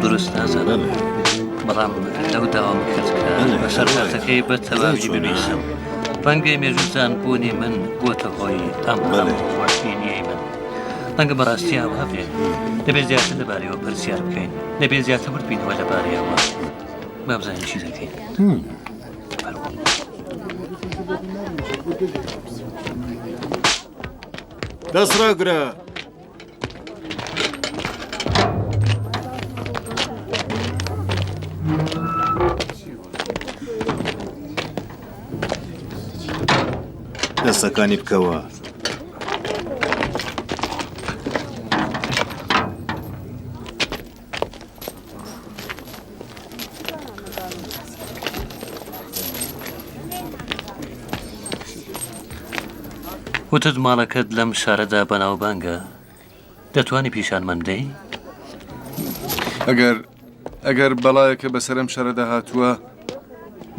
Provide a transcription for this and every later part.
دروست نازانم. بەڵام لەو داوام کرد کە بەسەرهاتەکەی بە تەواوی بنووسم. ڕەنگە مێژووزان بوونی من بووەتە هۆی ئەم هەموو خۆشبینیەی من. ڕەنگە بەڕاستی ئاوا بێ. دەبێت زیاتر لەبارەیەوە پرسیار بکەین. دەبێت زیاتر ورد بینەوە لەبارەیەوە. با بزانین چی دەکەین. دەست ڕاگرە. دەستەکانی بکەوە. وتت ماڵەکەت لەم شارەدا بەناوبانگە دەتوانی پیشانمان بدەی؟ ئەگەر ئەگەر بەڵایەکە بەسەر ئەم شارەدا هاتووە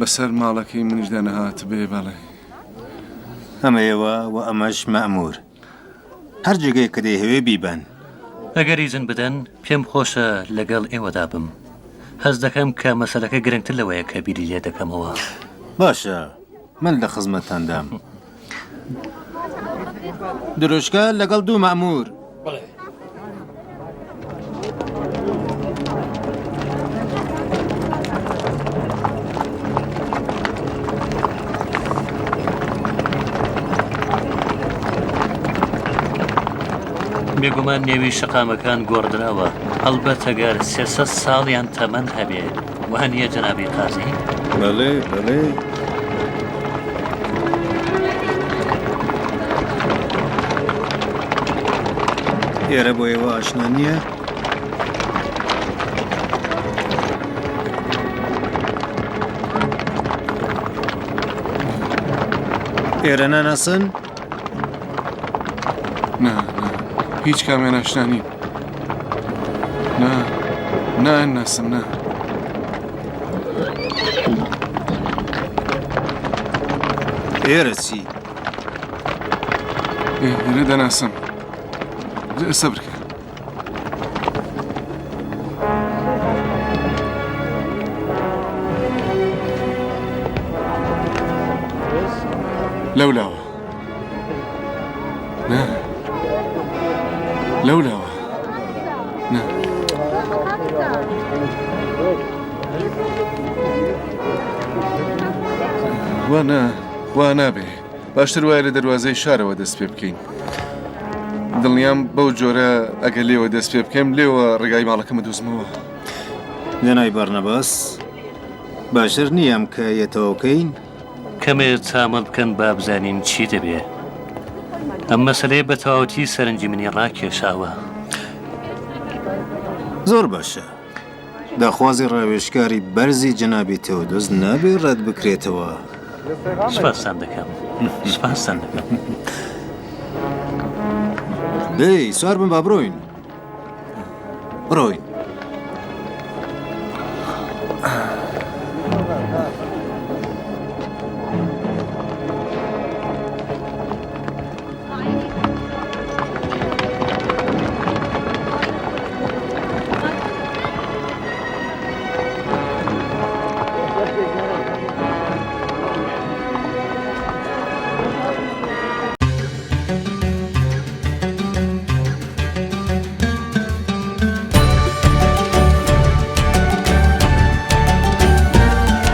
بەسەر ماڵەکەی منیشدا نەهاتبێ بەڵێ. ئەمە ئێوە و ئەمەش مەئموور. هەر جێگەیەک کە دەیهەوێ بیبەن. ئەگەر ئیزن بدەن پێم خۆشە لەگەڵ ئێوەدا بم. هەست دەکەم کە مەسەلەکە گرنگتر لەوەیە کە بیری لێ دەکەمەوە. باشە، من لە خزمەتتاندام. دروشکە لەگەڵ دوو مەئموور. بێگومان نێوی شەقامەکان گۆڕدراوە، هەڵبەت ئەگەر 300 ساڵیان تەمەن هەبێ، وا نییە جەنابی قازی؟ بەڵێ، بەڵێ. ئێرە بۆ ئێوە ئاشنا نییە؟ ئێرە ناناسن؟ نا نا هیچ کامیان ئاشنا نین نا نایانناسم نا. ئێرە چی؟ ئێرە دەناسم سەبرکە. لەولاوە نا لەولاوە نا وا نا وا نابێ باشتر وایە لە دەروازەی شارەوە دەست پێ بکەین دڵنیام بەو جۆرە ئەگەر لێوە دەست پێ بکەم لێوە ڕێگای ماڵەکەمە دۆزمەوە جەنابی بارناباس باشتر نییە ئەم کایە تەواو کەین؟ کەمێ تامەل بکەن با بزانین چی دەبێ. ئەم مەسەلەیە بە تەواوەتی سەرنجی منی ڕاکێشاوە. زۆر باشە. داخوازی ڕاوێژکاری بەرزی جەنابی تێودۆس نابێ ڕەت بکرێتەوە. سپاستان دەکەم. سپاستان دەکەم. دەی سوار بن با بڕۆین. بڕۆین.